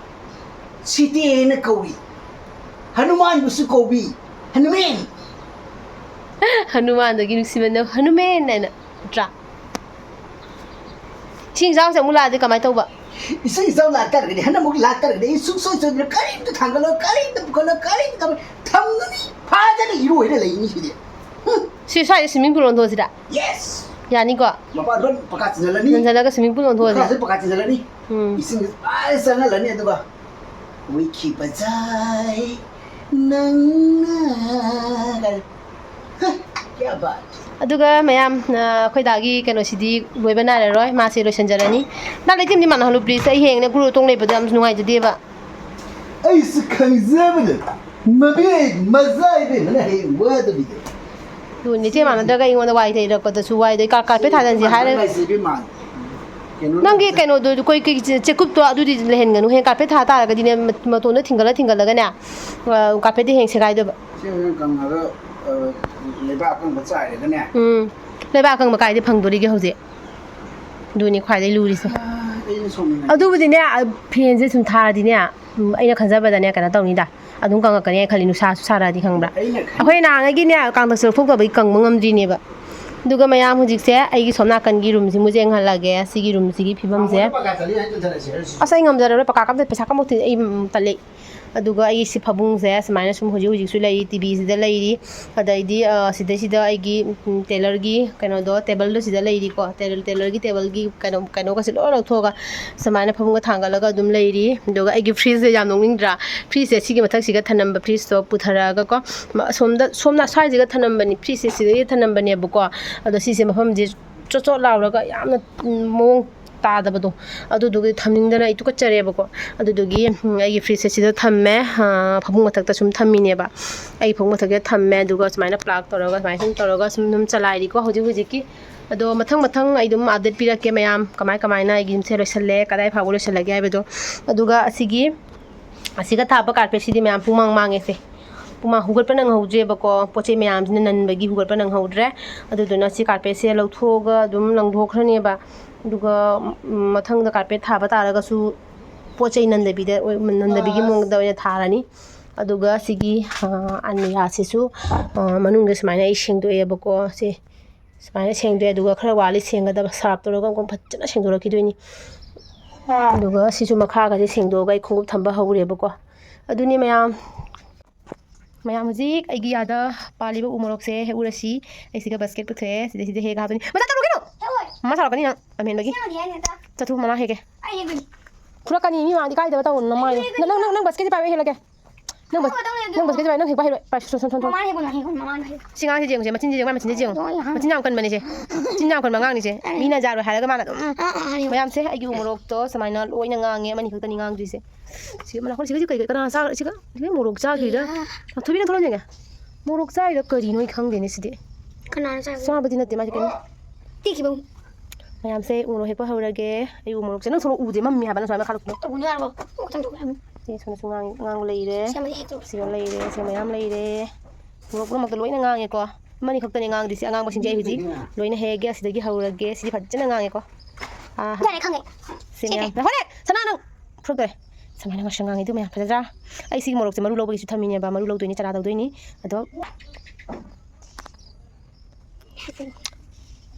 ꯁꯤꯇꯦꯅ ꯀꯧꯏ꯫ ꯍꯅꯨꯃꯥꯟꯕꯨꯁꯨ ꯀꯧꯕꯤ ꯍꯅꯨꯃꯦꯟ꯫ ꯍꯅꯨꯃꯥꯟꯗꯒꯤ ꯅꯨꯡꯁꯤꯃꯟꯅ ꯍꯅꯨꯃꯦꯟ ꯍꯥꯏꯅ, ꯅꯠꯇ꯭ꯔꯥ? ꯏꯁꯤꯡ ꯏꯆꯥꯎꯁꯦ ꯑꯃꯨꯛ ꯂꯥꯛꯑꯗꯤ ꯀꯃꯥꯏꯅ ꯇꯧꯕ? ꯏꯁꯤꯡ ꯏꯆꯥꯎ ꯂꯥꯛꯇꯥꯔꯒꯗꯤ, ꯍꯟꯗꯛꯃꯨꯛ ꯂꯥꯛꯇꯥꯔꯒꯗꯤ ꯑꯩ ꯁꯨꯡꯁꯣꯏ ꯁꯣꯏꯗꯅ ꯀꯔꯤꯝꯇ ꯊꯥꯡꯒꯠꯂꯣꯏ, ꯀꯔꯤꯝꯇ ꯄꯨꯈꯠꯂꯣꯏ, ꯀꯔꯤꯝꯇ ꯊꯝꯃꯣꯏ꯫ ꯊꯝꯒꯅꯤ, ꯐꯖꯅ ꯏꯔꯣꯏꯔ ꯂꯩꯅꯤ ꯁꯤꯗꯤ꯫ ꯍꯨꯝ꯫ ꯁꯤ ꯁ꯭ꯋꯥꯏꯗ swimming pool ꯑꯣꯟꯊꯣꯛꯑꯁꯤꯔꯥ? Yes! ꯌꯥꯅꯤꯀꯣ? ꯃꯄꯥꯟꯗꯣ ꯄꯀꯥ ꯆꯤꯟꯖꯜꯂꯅꯤ꯫ ꯆꯤꯟꯖꯜꯂꯒ swimming pool ꯑꯣꯟꯊꯣꯛꯑꯁꯦ꯫ ꯃꯈꯥꯁꯦ ꯄꯀꯥ ꯆꯤꯟꯖꯜꯂꯅꯤ꯫ ꯎꯝ꯫ ꯏꯁꯤꯡꯁꯦ ꯐꯖꯅ ꯆꯪꯍꯜꯂꯅꯤ, ꯑꯗꯨꯒ "ꯎꯏꯈꯤꯕꯖꯥꯏ ꯅꯪꯅ" ꯀꯥꯏꯅ꯫ ꯍ, ꯀꯌꯥ ꯕꯥꯠ꯫ ꯑꯗꯨꯒ ꯃꯌꯥꯝ, ꯑ, ꯑꯩꯈꯣꯏ ꯗꯥꯒꯤ ꯀꯩꯅꯣꯁꯤꯗꯤ ꯂꯣꯏꯕ ꯅꯥꯏꯔꯔꯣꯏ, ꯃꯥꯁꯦ ꯂꯣꯏꯁꯤꯟꯖꯔꯅꯤ꯫ ꯅꯪ ꯂꯩꯊꯦꯝꯗꯤ ꯃꯥꯟꯅꯍꯜꯂꯨ please, ꯑꯩ ꯍꯌꯦꯡꯅꯦ ꯒꯨꯔꯨ ꯇꯣꯡ ꯂꯩꯕꯗꯣ ꯌꯥꯝ ꯅꯨꯡꯉꯥꯏꯖꯗꯦꯕ꯫ ꯑꯩꯁꯨ ꯈꯪꯖꯕꯗꯣ, ꯃꯕꯦꯛ ꯃꯆꯥ ꯏꯕꯦꯝꯃꯅ ꯍꯌꯦꯡ ꯋꯥꯗꯕꯤꯗꯣ꯫ ꯑꯗꯨꯅꯦ, ꯏꯆꯦ ꯃꯥꯟꯅꯗ꯭ꯔꯒ ꯑꯩꯉꯣꯟꯗ ꯋꯥꯏ ꯇꯩꯔꯛꯄꯗꯁꯨ ꯋꯥꯏꯗꯣ, ꯑꯩ ꯀꯥꯔꯄꯦꯠ ꯊꯥꯖꯤꯟꯁꯦ ꯍꯥꯏꯔ-, ꯂꯥꯏꯁꯦ ꯏꯕꯦꯝꯃ꯫ ꯀꯩꯅꯣ ꯅꯪꯒꯤ ꯂꯥꯏꯁꯦ꯫ ꯀꯩꯅꯣꯗꯣ, ꯑꯩꯈꯣꯏ ꯀꯩ ꯆꯦ-, ꯆꯦꯀꯨꯞꯇꯣ ꯑꯗꯨꯗꯤ ꯂꯩꯍꯟꯒꯅꯨ꯫ ꯍꯌꯦꯡ ꯀꯥꯔꯄꯦꯠ ꯊꯥ ꯇꯥꯔꯒꯗꯤꯅꯦ, ꯃ-, ꯃꯇꯣꯟꯗꯣ ꯊꯤꯡꯒꯠꯂ ꯊꯤꯡꯒꯠꯂꯒꯅꯦ, ꯑ, ꯀꯥꯔꯄꯦꯠꯇꯤ ꯍꯌꯦꯡ ꯁꯦꯒꯥꯏꯗꯣꯏꯕ꯫ ꯁꯤ ꯍꯣꯔꯦꯟ ꯀꯪꯉꯒ, ꯑ, ꯂꯩꯕꯥꯛ ꯑꯀꯪꯕ ꯆꯥꯏꯔꯒꯅꯦ꯫ ꯎꯝ꯫ ꯂꯩꯕꯥꯛ ꯑꯀꯪꯕ ꯀꯥꯏꯗ ꯐꯪꯗꯣꯔꯤꯒꯦ ꯍꯧꯖꯤꯛ? ꯑꯗꯨꯅꯤ ꯈ꯭ꯋꯥꯏꯗꯒꯤ ꯂꯨꯔꯤꯁꯦ꯫ ꯑ, ꯑꯩꯅ ꯁꯣꯝꯗ ꯑꯗꯨꯕꯨꯗꯤꯅꯦ, ꯑ, ꯐꯦꯟꯁꯦ ꯁꯨꯝ ꯊꯥꯔꯗꯤꯅꯦ, ꯎꯝ, ꯑꯩꯅ ꯈꯟꯖꯕꯗꯅꯦ, ꯀꯩꯅꯣ ꯇꯧꯅꯤꯗ꯫ ꯑꯗꯨꯝ ꯀꯪꯉꯛꯀꯅꯤ ꯍꯥꯏꯅ ꯈꯜꯂꯤ, ꯅꯨꯡꯁꯥꯁꯨ ꯁꯥꯔꯛꯑꯗꯤ ꯈꯪꯕ꯭ꯔꯥ? ꯑꯩꯅ ꯈꯟ- ꯑꯩꯈꯣꯏ ꯅꯍꯥꯟꯉꯩꯒꯤꯅꯦ, ꯀꯥꯡꯗꯛꯁꯦ ꯂꯧꯊꯣꯛꯇꯕꯒꯤ ꯀꯪꯕ ꯉꯝꯗ꯭ꯔꯤꯅꯦꯕ꯫ ꯑꯗꯨꯒ ꯃꯌꯥꯝ ꯍꯧꯖꯤꯛꯁꯦ ꯑꯩꯒꯤ ꯁꯣꯝ ꯅꯥꯀꯟꯒꯤ ꯔꯨꯝꯁꯤꯃꯨꯛ ꯌꯦꯡꯍꯜꯂꯒꯦ꯫ ꯁꯤꯒꯤ ꯔꯨꯝꯁꯤꯒꯤ ꯐꯤꯕꯝꯁꯦ꯫ ꯃꯉꯣꯟꯗ ꯄꯀꯥ ꯆꯠꯂꯤ ꯍꯥꯏ ꯇꯟꯖꯜꯂꯛꯏꯁꯦ, ꯍꯧꯖꯤꯛ꯫ ꯑꯁ, ꯑꯩ ꯉꯝꯖꯔꯔꯣꯏ, ꯄꯀꯥ ꯀꯝꯇ ꯄꯩꯁꯥ ꯀꯝꯃꯛꯇꯦ, ꯑꯩ, ꯎꯝ, ꯇꯜꯂꯦ꯫ ꯑꯗꯨꯒ ꯑꯩꯒꯤ ꯁꯤ ꯐꯃꯨꯡꯁꯦ ꯁꯨꯃꯥꯏꯅ ꯁꯨꯝ ꯍꯧꯖꯤꯛ ꯍꯧꯖꯤꯛꯁꯨ ꯂꯩꯔꯤ, ꯇꯤ ꯚꯤꯁꯤꯗ ꯂꯩꯔꯤ꯫ ꯑꯗꯩꯗꯤ, ꯑ, ꯁꯤꯗꯩꯁꯤꯗ ꯑꯩꯒꯤ, ꯎꯝ, ꯇꯦꯂꯔꯒꯤ ꯀꯩꯅꯣꯗꯣ, ꯇꯦꯕꯜꯗꯣ ꯁꯤꯗ ꯂꯩꯔꯤꯀꯣ꯫ ꯇꯦꯂꯔ, ꯇꯦꯂꯔꯒꯤ ꯇꯦꯕꯜꯒꯤ ꯀꯩꯅꯣ, ꯀꯩꯅꯣꯒꯁꯦ ꯂꯣꯏ ꯂꯧꯊꯣꯛꯑꯒ ꯁꯨꯃꯥꯏꯅ ꯐꯃꯨꯡꯒ ꯊꯥꯡꯒꯠꯂꯒ ꯑꯗꯨꯝ ꯂꯩꯔꯤ꯫ ꯑꯗꯨꯒ ꯑꯩꯒꯤ ꯐ꯭ꯔꯤꯖꯁꯦ ꯌꯥꯝ ꯅꯣꯛꯅꯤꯡꯗ꯭ꯔꯥ? ꯐ꯭ꯔꯤꯖꯁꯦ ꯁꯤꯒꯤ ꯃꯊꯛꯁꯤꯒ ꯊꯅꯝꯕ, ꯐ꯭ꯔꯤꯖꯇꯣ ꯄꯨꯊꯔꯛꯑꯒꯀꯣ, ꯃ-, ꯑꯁꯣꯝꯗ, ꯁꯣꯝꯅ ꯁ꯭ꯋꯥꯏꯁꯤꯒ ꯊꯅꯝꯕꯅꯤ, ꯐ꯭ꯔꯤꯖꯁꯦ ꯁꯤꯗꯩꯗ ꯊꯅꯝꯕꯅꯦꯕꯀꯣ꯫ ꯑꯗꯣ ꯁꯤꯁꯦ ꯃꯐꯝꯁꯦ ꯆꯣꯠ ꯆꯣꯠ ꯂꯥꯎꯔꯒ ꯌꯥꯝꯅ, ꯎꯝ, ꯃꯑꯣꯡ ꯇꯥꯗꯕꯗꯣ, ꯑꯗꯨꯗꯨꯒꯤ ꯊꯝꯅꯤꯡꯗꯅ ꯑꯩ ꯇꯨꯀꯠꯆꯔꯦꯕꯀꯣ꯫ ꯑꯗꯨꯗꯨꯒꯤ, ꯎꯝ, ꯑꯩꯒꯤ ꯐ꯭ꯔꯤꯖꯁꯦ ꯁꯤꯗ ꯊꯝꯃꯦ꯫ ꯑ, ꯐꯃꯨꯡ ꯃꯊꯛꯇ ꯁꯨꯝ ꯊꯝꯃꯤꯅꯦꯕ꯫ ꯑꯩ ꯐꯃꯨꯡ ꯃꯊꯛꯇ ꯊꯝꯃꯦ, ꯑꯗꯨꯒ ꯁꯨꯃꯥꯏꯅ ꯄ꯭ꯂꯥꯛ ꯇꯧꯔꯒ, ꯁꯨꯃꯥꯏꯅ ꯁꯨꯝ ꯇꯧꯔꯒ ꯁꯨꯝ, ꯁꯨꯝ ꯆꯂꯥꯏꯔꯤꯀꯣ ꯍꯧꯖꯤꯛ ꯍꯧꯖꯤꯛꯀꯤ꯫ ꯑꯗꯣ ꯃꯊꯪ ꯃꯊꯪ ꯑꯩ ꯑꯗꯨꯝ update ꯄꯤꯔꯛꯀꯦ ꯃꯌꯥꯝ, ꯀꯃꯥꯏ ꯀꯃꯥꯏꯅ ꯑꯩꯒꯤ ꯌꯨꯝꯁꯦ ꯂꯣꯏꯁꯜꯂꯦ, ꯀꯗꯥꯏ ꯐꯥꯎꯕ ꯂꯣꯏꯁꯜꯂꯒꯦ ꯍꯥꯏꯕꯗꯣ꯫ ꯑꯗꯨꯒ ꯑꯁꯤꯒꯤ, ꯑꯁꯤꯒ ꯊꯥꯕ ꯀꯥꯔꯄꯦꯠꯁꯤꯗꯤ ꯃꯌꯥꯝ ꯄꯨꯡꯃꯥꯡ ꯃꯥꯡꯉꯦꯁꯦ꯫ ꯄꯨꯡꯃꯥꯡ ꯍꯨꯒꯠꯄ ꯅꯪꯍꯧꯗ꯭ꯔꯦꯕꯀꯣ, ꯄꯣꯠ ꯆꯩ ꯃꯌꯥꯝꯁꯤꯅ ꯅꯟꯕꯒꯤ ꯍꯨꯒꯠꯄ ꯅꯪꯍꯧꯗ꯭ꯔꯦ꯫ ꯑꯗꯨꯗꯨꯅ ꯁꯤ ꯀꯥꯔꯄꯦꯠꯁꯦ ꯂꯧꯊꯣꯛꯑꯒ ꯑꯗꯨꯝ ꯂꯪꯊꯣꯛꯈ꯭ꯔꯅꯦꯕ꯫ ꯑꯗꯨꯒ, ꯎꯝ, ꯃꯊꯪꯗ ꯀꯥꯔꯄꯦꯠ ꯊꯥꯕ ꯇꯥꯔꯒꯁꯨ ꯄꯣꯠ ꯆꯩ ꯅꯟꯗꯕꯤꯗ ꯑꯣꯏ-, ꯅꯟꯗꯕꯤꯒꯤ ꯑꯁ꯫ ꯃꯑꯣꯡꯗ ꯑꯣꯏꯅ ꯊꯥꯔꯅꯤ꯫ ꯑꯗꯨꯒ ꯁꯤꯒꯤ, ꯑ, ꯑꯜꯃꯤꯔꯥꯁꯤꯁꯨ, ꯑ, ꯃꯅꯨꯡꯗ ꯁꯨꯃꯥꯏꯅ ꯑꯩ ꯁꯦꯡꯗꯣꯛꯑꯦꯕꯀꯣ꯫ ꯁꯦ ꯁꯨꯃꯥꯏꯅ ꯁꯦꯡꯗꯣꯛꯑꯦ꯫ ꯑꯗꯨꯒ ꯈꯔ ꯋꯥꯠꯂꯤ ꯁꯦꯡꯒꯗꯕ, ꯁꯥꯔꯞ ꯇꯧꯔꯒ ꯑꯃꯨꯛ ꯐꯖꯅ ꯁꯦꯡꯗꯣꯔꯛꯈꯤꯗꯣꯏꯅꯤ꯫ ꯑꯗꯨꯒ ꯁꯤꯁꯨ ꯃꯈꯥꯒꯁꯦ ꯁꯦꯡꯗꯣꯛꯑꯒ ꯑꯩ ꯈꯣꯡꯎꯞ ꯊꯝꯕ ꯍꯧꯔꯦꯕꯀꯣ꯫ ꯑꯗꯨꯅꯤ ꯃꯌꯥꯝ, ꯃꯌꯥꯝ ꯍꯧꯖꯤꯛ ꯑꯩꯒꯤ ꯌꯥꯗ ꯄꯥꯜꯂꯤꯕ ꯎ ꯃꯣꯔꯣꯛꯁꯦ ꯍꯦꯛ ꯎꯔꯁꯤ꯫ ꯑꯩ ꯁꯤꯒ ꯕꯁꯀꯦꯠ ꯄꯨꯊꯣꯛꯑꯦ, ꯁꯤꯗꯩ ꯁꯤꯗ ꯍꯦꯛꯑꯒ ꯍꯥꯞꯄꯅꯤ꯫ ꯃꯆꯥ ꯇꯧꯔꯨꯒꯤꯅꯣ! ꯍꯦꯛꯑꯣꯏ! ꯃꯃꯥ ꯁꯥꯎꯔꯛꯀꯅꯤ ꯅꯪ ꯑꯃꯦꯟꯕꯒꯤ꯫ ꯁꯤꯃꯗꯤ ꯍꯦꯛꯑꯅꯤ ꯍꯦꯛꯇ꯫ ꯆꯠꯊꯣꯛ, ꯃꯃꯥ ꯍꯦꯛꯀꯦ꯫ ꯑꯩ ꯍꯦꯛꯇꯣꯏꯅꯤ꯫ ꯐꯨꯔꯛꯀꯅꯤ, ꯃꯤ ꯃꯥꯡꯗꯤ ꯀꯥꯏꯗꯕ ꯇꯧꯅꯨ ꯅꯃꯥꯏꯗꯣ꯫ ꯅꯪ, ꯅꯪ, ꯅꯪ ꯕꯁꯀꯦꯠꯁꯦ ꯄꯥꯏꯕ, ꯑꯩ ꯍꯦꯛꯂꯛꯀꯦ꯫ ꯅꯪ ꯕꯁ-, ꯅꯪ ꯕꯁꯀꯦꯠꯁꯦ ꯄꯥꯏ, ꯅꯪ ꯍꯦꯛꯄ ꯍꯩꯔꯣꯏ꯫ ꯄꯥꯏ, ꯁꯣ, ꯁꯣ, ꯁꯣ, ꯁꯣ꯫ ꯃꯃꯥ ꯍꯦꯛꯄꯅ ꯍꯦꯛꯄꯅ ꯃꯃꯥꯅ ꯍꯦꯛ꯫ ꯁꯤ ꯑꯉꯥꯡꯁꯦ ꯌꯦꯡꯉꯨꯁꯦ, ꯃꯆꯤꯟꯁꯦ ꯌꯦꯡꯉꯨ, ꯃꯥꯏ ꯃꯆꯤꯟꯁꯦ ꯌꯦꯡꯉꯨ꯫ ꯂꯣꯏ ꯍꯥꯡ-꯫ ꯃꯆꯤꯟ ꯌꯥꯝ ꯀꯟꯕꯅꯦ ꯁꯦ꯫ ꯃꯆꯤꯟ ꯌꯥꯝ ꯀꯟꯕ ꯑꯉꯥꯡꯅꯤ ꯁꯦ꯫ ꯑꯥ꯫ ꯃꯤꯅ ꯌꯥꯔꯣꯏ ꯍꯥꯏꯔꯒ ꯃꯥꯅ ꯑꯗꯨꯝ꯫ ꯑꯥ, ꯑꯥ, ꯑꯥ, ꯌꯦꯡꯉꯨ꯫ ꯃꯌꯥꯝꯁꯦ, ꯑꯩꯒꯤ ꯎ ꯃꯣꯔꯣꯛꯇꯣ ꯁꯨꯃꯥꯏꯅ ꯂꯣꯏꯅ ꯉꯥꯡꯉꯦ, ꯑꯃꯅꯤ ꯈꯛꯇꯅꯤ ꯉꯥꯡꯗ꯭ꯔꯤꯁꯦ꯫ ꯁꯤꯒ ꯃꯅꯥ-, ꯁꯤꯒ ꯀꯩ, ꯀꯩ, ꯀꯅꯥ ꯆꯥ-, ꯁꯤꯒ, ꯁꯤꯒ ꯃꯣꯔꯣꯛ ꯆꯥꯈꯤꯗ? ꯏꯌꯥ꯫ ꯊꯣꯏꯕꯤ, ꯅꯪ ꯊꯣꯛꯂꯛꯑꯣ ꯌꯦꯡꯒꯦ꯫ ꯃꯣꯔꯣꯛ ꯆꯥꯏꯗꯣ ꯀꯔꯤꯅꯣ ꯑꯩ ꯈꯪꯗꯦꯅꯦ ꯁꯤꯗꯤ꯫ ꯀꯅꯥꯅ ꯆꯥꯏꯕ? ꯆꯥꯕꯗꯤ ꯅꯠꯇꯦ ꯃꯥꯁꯦ ꯀꯩꯅꯣ꯫ ꯇꯦꯛꯈꯤꯕ꯫ ꯃꯌꯥꯝꯁꯦ ꯎ ꯃꯣꯔꯣꯛ ꯍꯦꯛꯄ ꯍꯧꯔꯒꯦ꯫ ꯑꯩ ꯎ ꯃꯣꯔꯣꯛꯁꯦ ꯅꯪ ꯁꯣꯔꯣꯛ ꯎꯗꯦ, ꯃꯝꯃꯤ ꯍꯥꯏꯕ, ꯅꯪ ꯁꯨꯃꯥꯏꯅ ꯃꯈꯥ ꯂꯧꯊꯣꯛ-꯫ ꯎꯅꯤ ꯍꯥꯏꯕ꯫ ꯑꯃꯨꯛꯇꯪ ꯊꯣꯛꯑꯦ ꯍꯥꯏꯕ꯫ ꯁꯤ ꯁꯣꯝꯗꯁꯨ ꯉꯥꯡ-, ꯉꯥꯡꯕ ꯂꯩꯔꯦ꯫ ꯁꯤ ꯑꯃꯗꯤ ꯍꯦꯛꯇꯣꯛꯑꯣ꯫ ꯁꯤꯒ ꯂꯩꯔꯦ, ꯁꯤ ꯃꯌꯥꯝ ꯂꯩꯔꯦ꯫ ꯃꯣꯔꯣꯛ ꯄꯨꯝꯅꯃꯛꯇ ꯂꯣꯏꯅ ꯉꯥꯡꯉꯦꯀꯣ꯫ ꯑꯃꯅꯤ ꯈꯛꯇꯅꯦ ꯉꯥꯡꯗ꯭ꯔꯤꯁꯦ꯫ ꯑꯉꯥꯡꯕꯁꯤꯡꯁꯦ ꯑꯩ ꯍꯧꯖꯤꯛ ꯂꯣꯏꯅ ꯍꯦꯛꯑꯒꯦ꯫ ꯑꯁꯤꯗꯒꯤ ꯍꯧꯔꯒꯦ꯫ ꯁꯤꯗꯤ ꯐꯖꯅ ꯉꯥꯡꯉꯦꯀꯣ꯫ ꯑꯥ, ꯌꯥꯔꯦ, ꯈꯪꯉꯦ꯫ ꯁꯤ ꯁꯤ ꯃꯌꯥꯝ꯫ ꯀꯩ? ꯍꯣꯔꯦ! ꯁꯅꯥ ꯅꯪ! ꯐꯨꯔꯛꯇꯣꯔꯦ꯫ ꯁꯨꯃꯥꯏꯅ ꯉꯥꯡꯁꯪ ꯉꯥꯡꯉꯤꯗꯨ ꯃꯌꯥꯝ ꯐꯖꯗ꯭ꯔꯥ? ꯑꯩ ꯁꯤꯒꯤ ꯃꯣꯔꯣꯛꯁꯦ ꯃꯔꯨ ꯂꯧꯕꯒꯤꯁꯨ ꯊꯝꯃꯤꯅꯦꯕ꯫ ꯃꯔꯨ ꯂꯧꯗꯣꯏꯅꯤ, ꯆꯔꯥ ꯇꯧꯗꯣꯏꯅꯤ꯫ ꯑꯗꯣ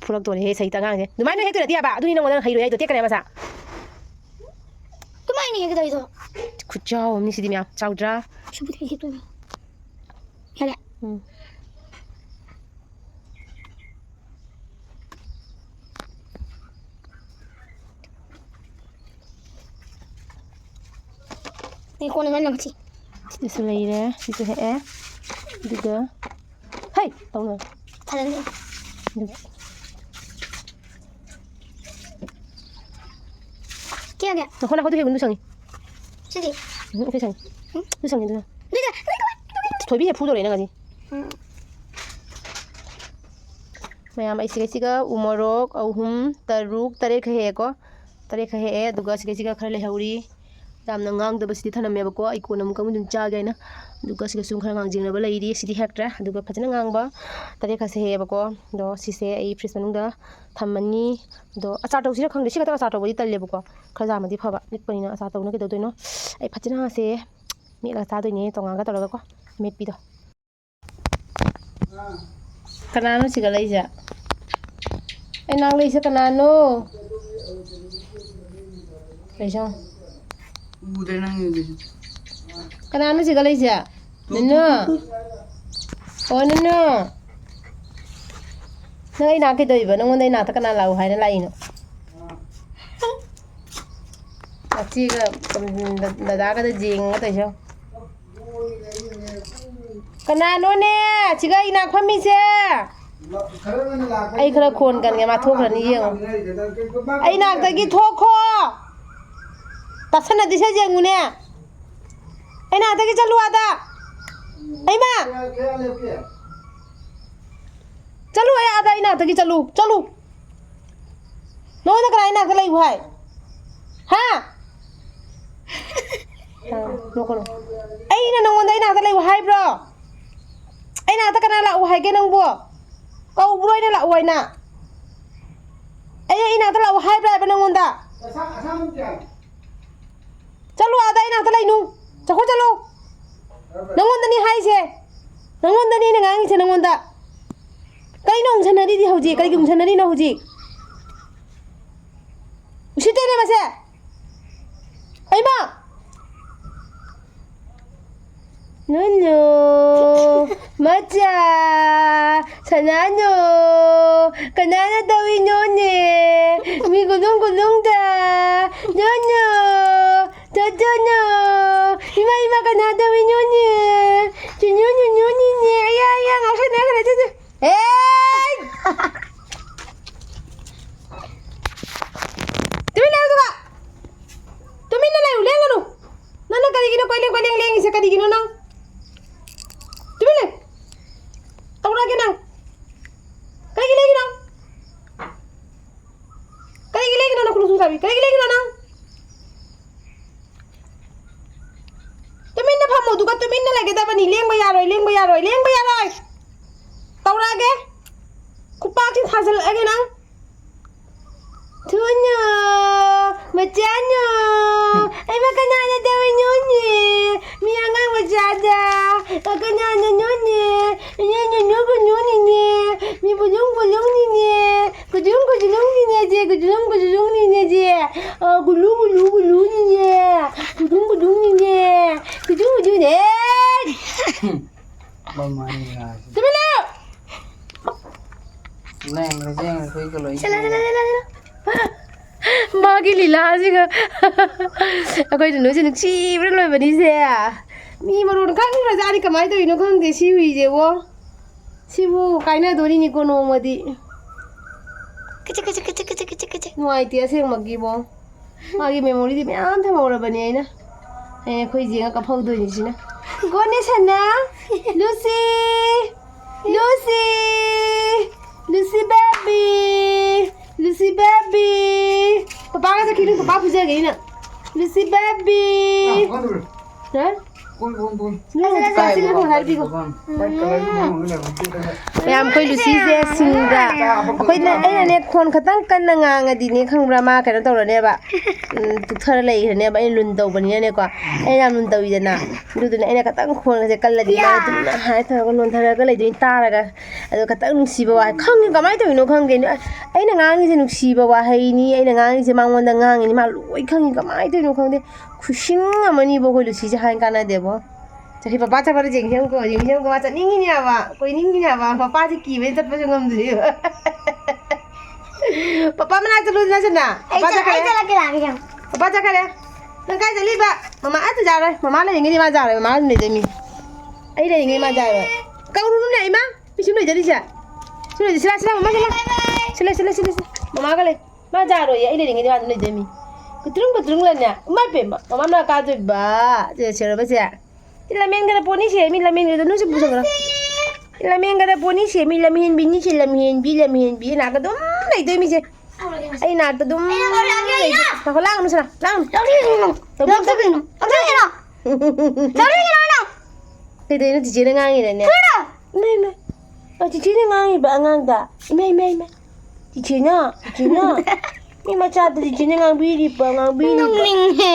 ꯐꯨꯔꯛꯇꯣꯔꯦꯍꯦ ꯁꯩꯇ ꯑꯉꯥꯡꯁꯦ꯫ ꯑꯗꯨꯃꯥꯏꯅ ꯍꯦꯛꯇꯣꯏ ꯅꯠꯇꯦ ꯍꯥꯏꯕ꯫ ꯑꯗꯨꯅꯤ ꯅꯪꯉꯣꯟꯗ ꯍꯩꯔꯣꯏ ꯍꯥꯏꯗꯣ, ꯇꯦꯛꯀꯅꯤ ꯃꯁꯥ꯫ ꯑꯗꯨꯃꯥꯏꯅ ꯍꯦꯛꯀꯗꯧꯔꯤꯗꯣ꯫ ꯈꯨꯆꯥꯎ ꯑꯃꯅꯤ ꯁꯤꯗꯤ ꯃꯌꯥꯝ꯫ ꯆꯥꯎꯗ꯭ꯔꯥ? ꯁꯤꯕꯨꯗꯤ ꯍꯦꯛꯇꯣꯛꯑꯣ꯫ ꯌꯥꯔꯦ꯫ ꯎꯝ꯫ ꯑꯩ ꯀꯣꯟꯅ ꯉꯟꯅ ꯉꯁꯤ꯫ ꯁꯤꯗꯁꯨ ꯂꯩꯔꯦ꯫ ꯁꯤꯁꯨ ꯍꯦꯛꯑꯦ꯫ ꯑꯗꯨꯒ, ꯍꯩ! ꯇꯧꯅꯨ꯫ ꯐꯖꯅ꯫ ꯑꯗꯨꯒ꯫ ꯀꯌꯥꯒꯤ? ꯅꯈꯣꯏ ꯅꯈꯣꯏꯗꯣ ꯍꯦꯛꯎꯅꯨ, ꯁꯪꯉꯤ꯫ ꯁꯤꯗꯤ? ꯎꯝ, ꯑꯩꯈꯣꯏ ꯁꯪꯉꯤ꯫ ꯎꯝ? ꯑꯗꯨ ꯁꯪꯉꯤ, ꯑꯗꯨ ꯁꯪꯉꯤ꯫ ꯑꯗꯨꯗ, ꯑꯗꯨꯗ, ꯑꯗꯨꯗ꯫ ꯊꯣꯏꯕꯤ ꯍꯦꯛ ꯐꯨꯗꯧꯔꯦ ꯅꯪ ꯑꯁꯤ꯫ ꯎꯝ꯫ ꯃꯌꯥꯝ, ꯑꯩ ꯁꯤꯒ, ꯁꯤꯒ ꯎ ꯃꯣꯔꯣꯛ ꯑꯍꯨꯝ, ꯇꯔꯨꯛ, ꯇꯔꯦꯠ ꯈꯛ ꯍꯦꯛꯑꯦꯀꯣ꯫ ꯇꯔꯦꯠ ꯈꯛ ꯍꯦꯛꯑꯦ, ꯑꯗꯨꯒ ꯁꯤꯒ, ꯁꯤꯒ ꯈꯔ ꯂꯩꯍꯧꯔꯤ꯫ ꯌꯥꯝꯅ ꯉꯥꯡꯗꯕꯁꯤꯗꯤ ꯊꯅꯝꯃꯦꯕꯀꯣ, ꯑꯩ ꯀꯣꯟꯅ ꯑꯃꯨꯛꯀ ꯑꯃꯨꯛ ꯑꯗꯨꯝ ꯆꯥꯒꯦ ꯍꯥꯏꯅ꯫ ꯑꯗꯨꯒ ꯁꯤꯒꯁꯨ ꯈꯔ ꯉꯥꯡꯖꯤꯡꯅꯕ ꯂꯩꯔꯤ, ꯁꯤꯗꯤ ꯍꯦꯛꯇ꯭ꯔꯦ꯫ ꯑꯗꯨꯒ ꯐꯖꯅ ꯉꯥꯡꯕ ꯇꯔꯦꯠ ꯈꯛꯁꯦ ꯍꯦꯛꯑꯦꯕꯀꯣ꯫ ꯑꯗꯣ ꯁꯤꯁꯦ ꯑꯩ ꯐ꯭ꯔꯤꯖ ꯃꯅꯨꯡꯗ ꯊꯝꯃꯅꯤ꯫ ꯑꯗꯣ ꯑꯆꯥꯔ ꯇꯧꯁꯤꯔ ꯈꯪꯗꯦ, ꯁꯤ ꯈꯛꯇꯪ ꯑꯆꯥꯔ ꯇꯧꯕꯗꯤ ꯇꯜꯂꯦꯕꯀꯣ, ꯈꯔ ꯌꯥꯝꯃꯗꯤ ꯐꯕ꯫ ꯂꯤꯛꯄꯅꯤꯅ ꯑꯆꯥꯔ ꯇꯧꯕꯅ ꯀꯩꯗꯧꯗꯣꯏꯅꯣ? ꯑꯩ ꯐꯖꯅꯁꯦ ꯃꯦꯠꯂꯒ ꯆꯥꯗꯣꯏꯅꯦ, ꯇꯣꯉꯥꯟꯒ ꯇꯧꯔꯒꯀꯣ, ꯃꯦꯠꯄꯤꯗꯣ꯫ ꯀꯅꯥꯅꯣ ꯁꯤꯒ ꯂꯩꯁꯦ? ꯑꯩ ꯅꯥꯛ ꯂꯩꯁꯦ ꯀꯅꯥꯅꯣ? ꯂꯩꯁꯣ꯫ ꯎꯗ꯭ꯔꯦ ꯅꯪꯒꯤꯗꯨꯁꯨ꯫ ꯀꯅꯥꯅꯣ ꯁꯤꯒ ꯂꯩꯁꯦ? ꯅꯨꯅꯨ? ꯑꯣ, ꯅꯨꯅꯨ꯫ ꯅꯪ ꯑꯩ ꯅꯥꯛ ꯀꯩꯗꯧꯔꯤꯕ? ꯅꯪꯉꯣꯟꯗ ꯑꯩ ꯅꯥꯛꯇ ꯀꯅꯥ ꯂꯥꯛꯎ ꯍꯥꯏꯅ ꯂꯥꯛꯏꯅꯣ? ꯃꯆꯦꯒ, ꯎꯝ, ꯗ-, ꯗꯗꯥꯒꯗ ꯌꯦꯡꯉꯒ ꯇꯧꯏꯁꯦ ꯌꯦꯡꯉꯣ꯫ ꯀꯅꯥꯅꯣꯅꯦ ꯁꯤꯒ ꯏꯅꯥꯛ ꯐꯝꯃꯤꯁꯦ? ꯑꯩ ꯈꯔ ꯈꯣꯟ ꯀꯟꯒꯦ, ꯃꯥ ꯊꯣꯛꯈ꯭ꯔꯅꯤ ꯌꯦꯡꯉꯣ꯫ ꯑꯩ ꯅꯥꯛꯇꯒꯤ ꯊꯣꯛꯈꯣ꯫ ꯇꯥꯁꯟꯅꯗꯤꯁꯦ ꯌꯦꯡꯉꯨꯅꯦ꯫ ꯑꯩ ꯅꯥꯛꯇꯒꯤ ꯆꯠꯂꯨ ꯑꯥꯗ꯫ ꯑꯩꯃ! ꯆꯠꯂꯨ, ꯑꯩ ꯑꯥꯗ, ꯑꯩ ꯅꯥꯛꯇꯒꯤ ꯆꯠꯂꯨ, ꯆꯠꯂꯨ꯫ ꯅꯉꯣꯟꯗ ꯀꯅꯥ ꯏꯅꯥꯛꯇ ꯂꯩꯌꯨ ꯍꯥꯏ? ꯍꯥ? ꯑꯥ, ꯅꯣꯛꯀꯅꯨ꯫ ꯑꯩꯅ ꯅꯉꯣꯟꯗ ꯏꯅꯥꯛꯇ ꯂꯩꯌꯨ ꯍꯥꯏꯕ꯭ꯔꯣ? ꯑꯩ ꯅꯥꯛꯇ ꯀꯅꯥ ꯂꯥꯛꯎ ꯍꯥꯏꯒꯦ ꯅꯪꯕꯨ? ꯀꯧꯕ꯭ꯔꯣ ꯑꯩꯅ ꯂꯥꯛꯎ ꯍꯥꯏꯅ? ꯑꯩ ꯏꯅꯥꯛꯇ ꯂꯥꯛꯎ ꯍꯥꯏꯕ꯭ꯔꯥ ꯍꯥꯏꯕ ꯅꯪꯉꯣꯟꯗ? ꯆꯠꯂꯨ ꯑꯥꯗ, ꯑꯩ ꯅꯥꯛꯇ ꯂꯩꯅꯨ꯫ ꯆꯠꯈꯣ ꯆꯠꯂꯨ꯫ ꯅꯪꯉꯣꯟꯗꯅꯤ ꯍꯥꯏꯁꯦ꯫ ꯅꯪꯉꯣꯟꯗꯅꯤ ꯑꯩꯅ ꯉꯥꯡꯉꯤꯁꯦ ꯅꯪꯉꯣꯟꯗ꯫ ꯀꯩꯅꯣ ꯎꯪꯁꯟꯅꯔꯤꯗꯤ ꯍꯧꯖꯤꯛ? ꯀꯔꯤꯒꯤ ꯎꯪꯁꯟꯅꯔꯤꯅꯣ ꯍꯧꯖꯤꯛ? ꯎꯁꯤꯠꯇꯦꯅꯦ ꯃꯁꯦ꯫ ꯑꯩꯃ! ꯅꯣꯅꯣ, ꯃꯆꯥ, ꯁꯅꯥꯅꯣ, ꯀꯅꯥꯅ ꯇꯧꯔꯤꯅꯣꯅꯦ? ꯃꯤ ꯒꯨꯂꯨꯡ ꯒꯨꯂꯨꯡꯗ꯫ ꯅꯣꯅꯣ, ꯇꯣꯇꯣꯅꯣ꯫ ꯏꯃꯥ, ꯏꯃꯥ, ꯀꯅꯥ ꯇꯧꯔꯤꯅꯣꯅꯦ? ꯆꯨꯅꯨ, ꯅꯨꯅꯨꯅꯤꯅꯦ꯫ ꯑꯌꯥ, ꯑꯌꯥ, ꯉꯥꯎꯁꯟꯅꯈ꯭ꯔꯦ ꯑꯗꯨꯗꯤ꯫ ꯑꯦ! ꯇꯨꯃꯤꯟ ꯂꯩꯌꯨ ꯑꯗꯨꯒ꯫ ꯇꯨꯃꯤꯟꯅ ꯂꯩꯌꯨ, ꯂꯦꯡꯒꯅꯨ꯫ ꯅꯪꯅ ꯀꯔꯤꯒꯤꯅꯣ ꯀꯣꯏꯂꯦꯡ ꯀꯣꯏꯂꯦꯡ ꯂꯦꯡꯉꯤꯁꯦ? ꯀꯔꯤꯒꯤꯅꯣ ꯅꯪ? ꯇꯨꯃꯤꯟ ꯂꯩꯌꯨ꯫ ꯇꯧꯔꯛꯑꯒꯦ ꯅꯪ꯫ ꯀꯔꯤꯒꯤ ꯂꯦꯡꯉꯤꯅꯣ? ꯀꯔꯤꯒꯤ ꯂꯦꯡꯉꯤꯅꯣ ꯅꯈꯨꯠ ꯅꯈꯣꯡ ꯆꯥꯕꯤ? ꯀꯔꯤꯒꯤ ꯂꯦꯡꯉꯤꯅꯣ ꯅꯪ? ꯇꯨꯃꯤꯟꯅ ꯐꯝꯃꯣ, ꯑꯗꯨꯒ ꯇꯨꯃꯤꯟꯅ ꯂꯩꯒꯗꯕꯅꯤ꯫ ꯂꯦꯡꯕ ꯌꯥꯔꯣꯏ, ꯂꯦꯡꯕ ꯌꯥꯔꯣꯏ, ꯂꯦꯡꯕ ꯌꯥꯔꯣꯏ꯫ ꯇꯧꯔꯛꯑꯒꯦ꯫ ꯈꯨꯄꯥꯛꯁꯤ ꯊꯥꯖꯤꯜꯂꯛꯑꯒꯦ ꯅꯪ꯫ ꯊꯨꯅ, ꯃꯆꯥꯅ꯫ ꯑꯩꯃ, ꯀꯅꯥꯅ ꯇꯧꯔꯤꯅꯣꯅꯦ? ꯃꯤ ꯑꯉꯥꯡ ꯃꯆꯥꯗ꯫ ꯀꯅꯥꯅꯅꯣꯅꯦ? ꯏꯅꯦ ꯅꯨꯅꯨ ꯒꯨꯅꯨꯅꯤꯅꯦ꯫ ꯃꯤ ꯕꯨꯂꯨꯡ ꯕꯨꯂꯨꯡꯅꯤꯅꯦ꯫ ꯒꯨꯗꯨꯡ ꯒꯨꯗꯨꯡꯅꯤꯅꯦ ꯖꯦ, ꯒꯨꯗꯨꯡ ꯒꯨꯗꯨꯡꯅꯤꯅꯦ ꯖꯦ꯫ ꯑ, ꯒꯨꯂꯨ ꯒꯨꯂꯨ ꯒꯨꯂꯨꯅꯤꯅꯦ꯫ ꯒꯨꯗꯨꯡ ꯒꯨꯗꯨꯡꯅꯤꯅꯦ꯫ ꯒꯨꯗꯨꯡ ꯒꯨꯗꯨꯡꯅꯦ꯫ ꯃꯃꯥꯏ ꯉꯥꯁꯤ꯫ ꯇꯨꯃꯤꯟ ꯂꯩꯌꯨ꯫ ꯂꯦꯡꯉꯦ, ꯂꯦꯡꯉꯦ, ꯑꯩꯈꯣꯏꯒ ꯂꯣꯏ ꯆꯠꯂꯣ, ꯆꯠꯂꯣ, ꯆꯠꯂꯣ, ꯆꯠꯂꯣ꯫ ꯃꯥꯒꯤ ꯂꯤꯂꯥꯁꯤꯒ꯫ ꯑꯩꯈꯣꯏ ꯅꯨꯅꯨꯁꯦ ꯅꯨꯡꯁꯤꯕꯅ ꯂꯣꯏꯕꯅꯤꯁꯦ꯫ ꯃꯤ ꯃꯔꯣꯟ ꯈꯪꯈ꯭ꯔꯖꯥꯠꯅꯤ, ꯀꯃꯥꯏꯅ ꯇꯧꯔꯤꯅꯣ ꯈꯪꯗꯦ ꯁꯤ ꯍꯨꯏꯁꯦꯕꯣ꯫ ꯁꯤꯕꯨ ꯀꯥꯏꯅꯗꯣꯔꯤꯅꯤꯀꯣ ꯅꯣꯡꯃꯗꯤ꯫ ꯀꯆꯤꯛ, ꯀꯆꯤꯛ, ꯀꯆꯤꯛ, ꯀꯆꯤꯛ, ꯀꯆꯤꯛ, ꯀꯆꯤꯛ꯫ ꯅꯨꯡꯉꯥꯏꯇꯦ ꯑꯁꯦꯡꯕꯒꯤꯕꯣ꯫ ꯃꯥꯒꯤ memoryꯗꯤ ꯃꯌꯥꯝ ꯊꯝꯍꯧꯔꯕꯅꯦ ꯑꯩꯅ꯫ ꯍꯌꯦꯡ ꯑꯩꯈꯣꯏ ꯌꯦꯡꯉ ꯀꯞꯐꯧꯗꯣꯏꯅꯤ ꯁꯤꯅ꯫ ꯒꯣꯅꯦ ꯁꯅꯥ! Lucy! Lucy! Lucy baby! Lucy baby! ꯄꯄꯥꯒ ꯆꯠꯈꯤꯅꯨ, ꯄꯄꯥ ꯐꯨꯖꯒꯦ ꯑꯩꯅ꯫ Lucy baby! ꯍꯥ? ꯀꯨꯝ, ꯀꯨꯝ, ꯀꯨꯝ꯫ ꯂꯨꯁꯤ, ꯂꯨꯁꯤ, ꯂꯨꯁꯤ, ꯂꯨꯁꯤ, ꯍꯥꯏꯕꯤꯒꯣ꯫ ꯎꯝ꯫ ꯃꯌꯥꯝ ꯑꯩꯈꯣꯏ ꯂꯨꯁꯤꯁꯦ ꯁꯤꯡꯗ ꯑꯩꯈꯣꯏꯅ, ꯑꯩꯅꯅꯦ ꯈꯣꯟ ꯈꯇꯪ ꯀꯟꯅ ꯉꯥꯡꯉꯗꯤꯅꯦ ꯈꯪꯕ꯭ꯔꯥ, ꯃꯥ ꯀꯩꯅꯣ ꯇꯧꯔꯅꯦꯕ꯫ ꯎꯝ, ꯇꯨꯛꯊꯔ ꯂꯩꯈ꯭ꯔꯅꯦꯕ꯫ ꯑꯩꯅ ꯂꯨꯟ ꯇꯧꯕꯅꯤꯅꯅꯦꯀꯣ꯫ ꯑꯩꯅ ꯌꯥꯝ ꯂꯨꯟ ꯇꯧꯋꯤꯗꯅ꯫ ꯑꯗꯨꯗꯨꯅ ꯑꯩꯅ ꯈꯇꯪ ꯈꯣꯟꯒꯁꯦ ꯀꯜꯂꯗꯤ ꯃꯥꯅ ꯇꯨꯃꯤꯟꯅ ꯍꯥꯏ ꯇꯧꯔꯒ ꯅꯣꯟꯊꯔꯒ ꯂꯩꯗꯣꯏꯅꯤ ꯇꯥꯔꯒ꯫ ꯑꯗꯣ ꯈꯇꯪ ꯅꯨꯡꯁꯤꯕ ꯋꯥꯍꯩ ꯈꯪꯉꯤ, ꯀꯃꯥꯏꯅ ꯇꯧꯔꯤꯅꯣ ꯈꯪꯗꯦ꯫ ꯑꯩꯅ ꯉꯥꯡꯉꯤꯁꯦ ꯅꯨꯡꯁꯤꯕ ꯋꯥꯍꯩꯅꯤ, ꯑꯩꯅ ꯉꯥꯡꯉꯤꯁꯦ ꯃꯉꯣꯟꯗ ꯉꯥꯡꯉꯤꯅꯤ, ꯃꯥ ꯂꯣꯏ ꯈꯪꯉꯤ꯫ ꯀꯃꯥꯏꯅ ꯇꯧꯔꯤꯅꯣ ꯈꯪꯗꯦ꯫ ꯈꯨꯁꯤꯡ ꯑꯃꯅꯤꯕꯣ ꯑꯩꯈꯣꯏ ꯂꯨꯁꯤꯁꯦ ꯍꯥꯏ ꯀꯥꯟꯅꯗꯦꯕꯣ꯫ ꯆꯠꯈꯤ, ꯄꯄꯥ ꯆꯠꯈ꯭ꯔꯦ, ꯌꯦꯡꯁꯦ ꯑꯃꯨꯛꯀꯣ, ꯌꯦꯡꯁꯦ ꯑꯃꯨꯛꯀꯣ, ꯃꯥ ꯆꯠꯅꯤꯡꯉꯤꯅꯦ ꯍꯥꯏꯕ, ꯀꯣꯏꯅꯤꯡꯉꯤꯅꯦ ꯍꯥꯏꯕ, ꯄꯄꯥꯁꯦ ꯀꯤꯕꯩ ꯆꯠꯄꯁꯨ ꯉꯝꯗ꯭ꯔꯤꯕ꯫ ꯄꯄꯥ ꯃꯅꯥꯛ ꯆꯠꯂꯨꯗꯅ ꯁꯤꯅ꯫ ꯑꯩ ꯄꯄꯥ ꯆꯠ-, ꯆꯠꯈ꯭ꯔꯦ꯫ ꯑꯩ ꯆꯠꯂꯛꯀꯦ, ꯂꯥꯛꯀꯦ, ꯌꯥꯝ꯫ ꯄꯄꯥ ꯆꯠꯈ꯭ꯔꯦ꯫ ꯅꯪ ꯀꯥꯏ ꯆꯠꯂꯤꯕ? ꯃꯃꯥ ꯑꯗꯨ ꯌꯥꯔꯣꯏ꯫ ꯃꯃꯥ ꯂꯩꯔꯤꯉꯩꯗꯤ ꯃꯥ ꯌꯥꯔꯣꯏ꯫ ꯃꯃꯥ ꯑꯗꯨꯝ ꯂꯩꯗꯣꯏ ꯃꯤ꯫ ꯑꯩ ꯂꯩꯔꯤꯉꯩ ꯃꯥ ꯌꯥꯔꯣꯏ꯫ ꯀꯧꯔꯨꯅꯨꯅꯦ ꯏꯃꯥ꯫ ꯃꯤ ꯁꯨꯝ ꯂꯩꯖꯔꯤꯁꯦ꯫ ꯁꯨꯝ ꯂꯩꯖ-, ꯁꯤꯂꯥ, ꯁꯤꯂꯥ, ꯃꯃꯥ ꯁꯤꯂꯥ꯫ ꯁꯤꯂꯥ, ꯁꯤꯂꯥ, ꯁꯤꯂꯥ, ꯁꯤꯂꯥ꯫ ꯃꯃꯥꯒ ꯂꯩ꯫ ꯃꯥ ꯌꯥꯔꯣꯏꯌꯦ꯫ ꯑꯩ ꯂꯩꯔꯤꯉꯩꯗꯤ ꯃꯥ ꯑꯗꯨꯝ ꯂꯩꯗꯣꯏ ꯃꯤ꯫ ꯀꯨꯇ꯭ꯔꯨꯝ ꯀꯨꯇ꯭ꯔꯨꯝ ꯂꯩꯅꯦ꯫ ꯏꯃꯥ ꯏꯄꯦꯝꯃ꯫ ꯃꯃꯥ ꯃꯅꯥꯛ ꯀꯥꯗꯣꯏꯕ꯫ ꯁꯦ, ꯁꯦꯔꯣꯕꯁꯦ꯫ ꯁꯤ ꯂꯝꯍꯦꯟꯒꯗ ꯄꯣꯠꯅꯤ ꯁꯦ, ꯃꯤ ꯂꯝꯍꯦꯟꯒꯗ ꯅꯨꯡꯁꯤ ꯄꯨꯁꯟꯈ꯭ꯔꯣ꯫ ꯁꯤ ꯂꯝꯍꯦꯟꯒꯗ ꯄꯣꯠꯅꯤ ꯁꯦ, ꯃꯤ ꯂꯝꯍꯦꯟꯕꯤꯅꯤ ꯁꯦ, ꯂꯝꯍꯦꯟꯕꯤ, ꯂꯝꯍꯦꯟꯕꯤ꯫ ꯑꯩ ꯅꯥꯛꯇ ꯑꯗꯨꯝ ꯂꯩꯗꯣꯏ ꯃꯤꯁꯦ꯫ ꯑꯩ ꯅꯥꯛꯇ ꯑꯗꯨꯝ ꯂꯩꯗꯣꯏ꯫ ꯉꯥꯏꯈꯣ, ꯂꯥꯡꯒꯅꯨ ꯁꯤꯔꯥ, ꯂꯥꯡꯒꯅꯨ꯫ ꯂꯧꯊꯣꯛꯈꯤꯅꯨ, ꯂꯧꯊꯣꯛꯈꯤꯅꯨ, ꯂꯧꯊꯣꯛꯈꯤꯅꯨ꯫ ꯂꯧꯊꯣꯛꯈꯤꯅꯨ ꯅꯪ꯫ ꯀꯩꯗꯧꯔꯤꯅꯣ ꯆꯤꯆꯦꯅ ꯉꯥꯡꯉꯤꯗꯅꯦ? ꯀꯩꯅꯣ? ꯏꯃꯥ, ꯏꯃꯥ꯫ ꯑ, ꯆꯤꯆꯦꯅ ꯉꯥꯡꯉꯤꯕ ꯑꯉꯥꯡꯗ꯫ ꯏꯃꯥ, ꯏꯃꯥ, ꯏꯃꯥ꯫ ꯆꯤꯆꯦꯅ, ꯆꯤꯆꯦꯅ꯫ ꯃꯤ ꯃꯆꯥꯗ ꯆꯤꯆꯦꯅ ꯉꯥꯡꯕꯤꯔꯤꯕ, ꯉꯥꯡꯕꯤꯔꯤꯕ꯫ ꯅꯣꯛꯅꯤꯡꯉꯦ꯫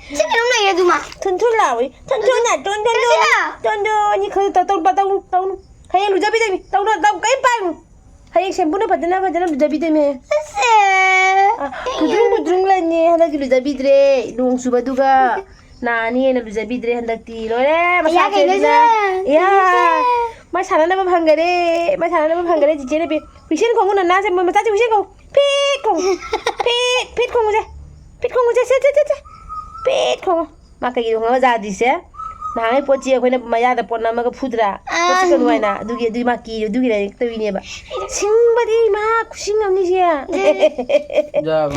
ꯁꯤ ꯀꯩꯅꯣꯝ ꯂꯩꯌꯦ ꯑꯗꯨꯃ꯫ ꯊꯨꯟꯊꯨꯟ ꯂꯥꯎꯏ꯫ ꯊꯨꯟꯊꯨꯟ ꯅꯥꯇꯣꯟ ꯊꯨꯟꯊꯨꯟ꯫ ꯀꯩꯁꯤꯅ? ꯊꯨꯟꯊꯨꯟ ꯈꯔ ꯇꯧ-, ꯇꯧ-, ꯇꯧ-, ꯇꯧꯅꯨ꯫ ꯍꯌꯦꯡ ꯂꯨꯖꯕꯤꯗꯣꯏꯅꯤ꯫ ꯇꯧꯅꯨ, ꯇꯧ-, ꯀꯩꯝ ꯄꯥꯏꯔꯨꯅꯨ꯫ ꯍꯌꯦꯡ ꯁꯦꯝꯕꯨꯅ ꯐꯖꯅ, ꯐꯖꯅ ꯂꯨꯖꯕꯤꯗꯣꯏꯅꯦ꯫ ꯑꯁꯦ꯫ ꯑ, ꯀꯨꯗ꯭ꯔꯨꯡ ꯀꯨꯗ꯭ꯔꯨꯡ ꯂꯩꯅꯤ꯫ ꯍꯟꯗꯛꯇꯤ ꯂꯨꯖꯕꯤꯗ꯭ꯔꯦ꯫ ꯅꯣꯡ ꯆꯨꯕꯗꯨꯒ ꯅꯥꯅꯤꯅ ꯂꯨꯖꯕꯤꯗ꯭ꯔꯦ ꯍꯟꯗꯛꯇꯤ꯫ ꯂꯣꯏꯔꯦ, ꯃꯁꯥ ꯏꯌꯥ, ꯀꯩꯅꯣꯁꯦ? ꯊꯦꯡꯕꯅ꯫ ꯏꯌꯥ꯫ ꯀꯩꯅꯣꯁꯦ? ꯃꯥ ꯁꯥꯟꯅꯅꯕ ꯐꯪꯒꯔꯦ꯫ ꯃꯥ ꯁꯥꯟꯅꯅꯕ ꯐꯪꯒꯔꯦ꯫ ꯆꯤꯆꯦꯅ ꯄꯤ-, ꯍꯨꯏꯁꯦꯟ ꯈꯣꯡꯉꯨ, ꯅꯅꯥꯁꯦ, ꯃꯆꯥꯁꯦ ꯍꯨꯏꯁꯦꯟ ꯈꯣꯡꯉꯨ꯫ ꯐꯤꯠ ꯈꯣꯡꯉꯨ꯫ ꯐꯤꯠ, ꯐꯤꯠ ꯈꯣꯡꯉꯨꯁꯦ꯫ ꯐꯤꯠ ꯈꯣꯡꯉꯨꯁꯦ꯫ ꯁꯦ, ꯁꯦ, ꯁꯦ, ꯁꯦ꯫ ꯐꯤꯠ ꯈꯣꯡꯉꯨ꯫ ꯃꯥ ꯀꯩꯒꯤꯅꯣ ꯈꯪꯉꯕ ꯖꯥꯗꯤꯁꯦ? ꯅꯍꯥꯟꯒꯩ ꯄꯣꯠꯁꯤ ꯑꯩꯈꯣꯏꯅ ꯃꯌꯥꯗ ꯄꯣꯠ ꯅꯝꯃꯒ ꯐꯨꯗ꯭ꯔꯥ? ꯄꯣꯠꯁꯤ ꯑꯥ꯫ ꯀꯩꯅꯣ ꯍꯥꯏꯅ꯫ ꯑꯗꯨꯒꯤ, ꯑꯗꯨꯒꯤ ꯃꯥ ꯀꯤ-, ꯑꯗꯨꯒꯤꯅꯦ ꯇꯧꯔꯤꯅꯦꯕ꯫ ꯁꯤꯡꯕꯗꯤ ꯃꯥ ꯈꯨꯁꯤꯡ ꯑꯃꯅꯤ ꯁꯦ꯫ ꯌꯥꯕ꯫